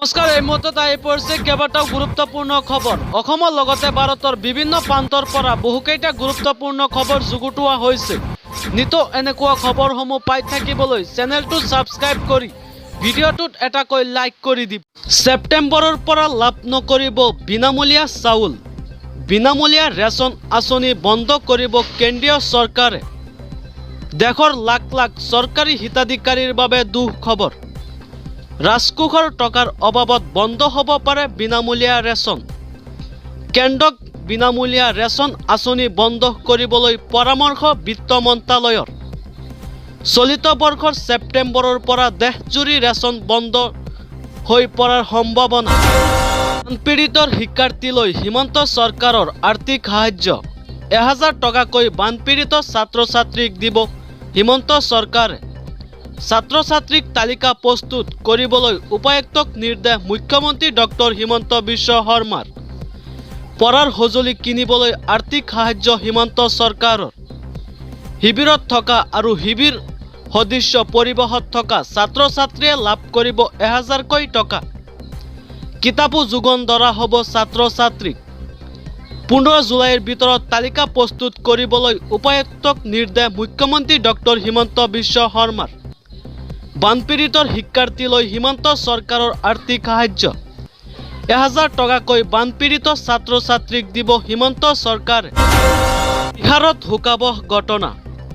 নমস্কাৰ, এই মুহূৰ্তত আহি পৰিছে কেইবাটাও গুৰুত্বপূৰ্ণ খবৰ। অসমৰ লগতে ভাৰতৰ বিভিন্ন প্ৰান্তৰ পৰা বহুকেইটা গুৰুত্বপূৰ্ণ খবৰ যুগুতোৱা হৈছে। নিতৌ এনেকুৱা খবৰসমূহ পাই থাকিবলৈ চেনেলটো ছাবস্ক্ৰাইব কৰি ভিডিঅ'টোত এটাকৈ লাইক কৰি দিব। ছেপ্টেম্বৰৰ পৰা লাভ নকৰিব বিনামূলীয়া চাউল। বিনামূলীয়া ৰেচন আঁচনি বন্ধ কৰিব কেন্দ্ৰীয় চৰকাৰে। দেশৰ লাখ লাখ চৰকাৰী হিতাধিকাৰীৰ বাবে দুঃখবৰ। ৰাজকোষৰ টকাৰ অভাৱত বন্ধ হ'ব পাৰে বিনামূলীয়া ৰেচন। কেন্দ্ৰক বিনামূলীয়া ৰেচন আঁচনি বন্ধ কৰিবলৈ পৰামৰ্শ বিত্ত মন্ত্ৰালয়ৰ। চলিত বৰ্ষৰ ছেপ্টেম্বৰৰ পৰা দেশজুৰি ৰেচন বন্ধ হৈ পৰাৰ সম্ভাৱনা। বানপীড়িতৰ শিক্ষাৰ্থীলৈ হিমন্ত চৰকাৰৰ আৰ্থিক সাহায্য। 1000 টকাকৈ বানপীড়িত ছাত্ৰ ছাত্ৰীক দিব হিমন্ত চৰকাৰে। ছাত্ৰ ছাত্ৰীক তালিকা প্ৰস্তুত কৰিবলৈ উপায়ুক্তক নিৰ্দেশ মুখ্যমন্ত্ৰী ডক্টৰ হিমন্ত বিশ্ব শৰ্মাৰ। পঢ়াৰ সঁজুলি কিনিবলৈ আৰ্থিক সাহায্য হিমন্ত চৰকাৰৰ। শিবিৰত থকা আৰু শিবিৰ সদৃশ্য পৰিৱেশত থকা ছাত্ৰ ছাত্ৰীয়ে লাভ কৰিব 1000কৈ টকা। কিতাপো যোগান ধৰা হ'ব ছাত্ৰ ছাত্ৰীক। 15 জুলাইৰ ভিতৰত তালিকা প্ৰস্তুত কৰিবলৈ উপায়ুক্তক নিৰ্দেশ মুখ্যমন্ত্ৰী ডক্টৰ হিমন্ত বিশ্ব শৰ্মাৰ। বানপীড়িতৰ শিক্ষাৰ্থীলৈ হিমন্ত চৰকাৰৰ আৰ্থিক সাহায্য। 1000 টকাকৈ বানপীড়িত ছাত্ৰ ছাত্ৰীক দিব হিমন্ত চৰকাৰে। বিহাৰত শোকাৱহ ঘটনা।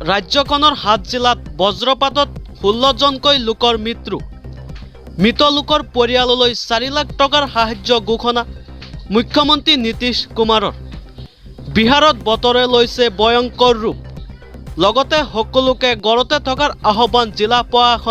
ৰাজ্যখনৰ সাত জিলাত বজ্ৰপাতত 16জনকৈ লোকৰ মৃত্যু। মৃত লোকৰ পৰিয়াললৈ 4 লাখ টকাৰ সাহায্য ঘোষণা মুখ্যমন্ত্ৰী নীতিশ কুমাৰৰ। বিহাৰত বতৰে লৈছে ভয়ংকৰ ৰূপ। লগতে সকলোকে ঘৰতে থকাৰ আহ্বান জিলা প্ৰশাসন।